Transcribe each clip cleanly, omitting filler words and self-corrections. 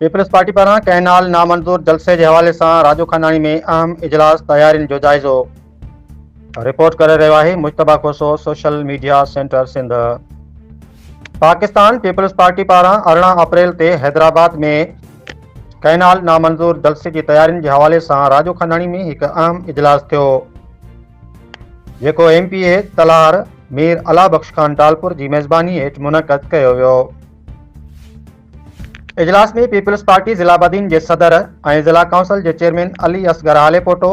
Peoples party پاران canal نامنظور جلسي جي حوالي سان راڄو خانداڻي ۾ اهم اجلاس، تيارين جو جائزو. رپورٽ ڪري رهيو آهي Mujtaba Khoso social media centre Sindh. Pakistan peoples party پاران 18 اپريل تي حيدرآباد ۾ ڪئنال نامنظور جلسي جي تيارين جي حوالي سان راڄو خانداڻي ۾ هڪ اهم اجلاس ٿيو جيڪو M P A Talhar Mir Allah Bakhsh Khan Talpur جي ميزباني هيٺ منعقد ڪيو ويو. اجلاس ۾ پيپلز پارٽي ضلع بدين جي صدر ۽ ضلع ڪائونسل جي chairman Ali Asghar Halepoto,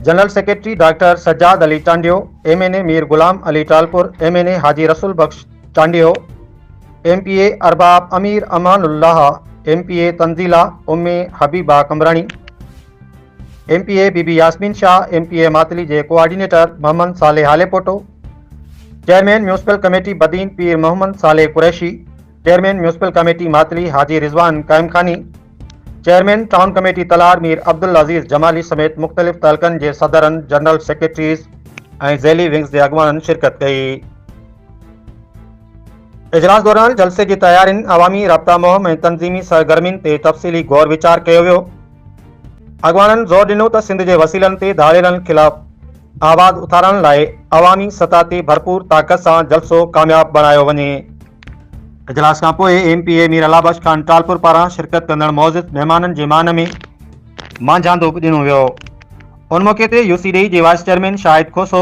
general secretary doctor Sajjad Ali Chandio, M N A Mir Ghulam Ali Talpur, M N A Haji Rasool Bakhsh Chandio, M P A Arbab Amir Aman Ullah, M P A Tanzeela Umm Habiba Qambrani, M P A Bibi Yasmin Shah, M P A Matli جي coordinator Muhammad Saleh Halepoto, chairman municipal committee Badin Pir Muhammad Saleh Qureshi, chairman municipal committee Matli Haji Rizwan Qaimkhani, chairman town committee Talhar Mir Abdul Aziz Jamali سميت مختلف تعلقن جي صدرن، general secretaries ۽ ذيلي wings جي اڳواڻن شرڪت ڪئي. اجلاس دوران جلسي جي تيارين، عوامي رابطا مهم ۽ تنظيمي سرگرمين تي تفصيلي غور ويچار ڪيو ويو. اڳواڻن زور ڏنو ته سنڌ جي وسيلن تي ڌاڙيلن خلاف آواز اٿارڻ لاء عوامي سطح تي ڀرپور طاقت سان جلسو ڪامياب بڻايو وڃي. اجلاس کان پوء M P A Mir Allah Bakhsh Khan Talpur پاران شرڪت ڪندڙ معزز مهمانن جي مان ۾ مانجهاندو به ڏنو ويو. ان موقعي تي يو سي ڊي جي vice chairman Shahid Khoso,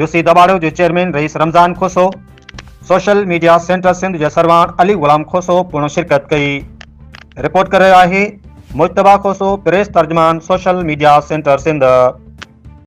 U C Dabaro جي chairman Rais Ramzan Khoso, social media centre Sindh جي سرواڻ علي غلام کوسو پڻ شرڪت ڪئي. رپورٽ ڪري رهيو آهي مجتبيٰ کوسو پريس ترجمان سوشل ميڊيا سينٽر سنڌ.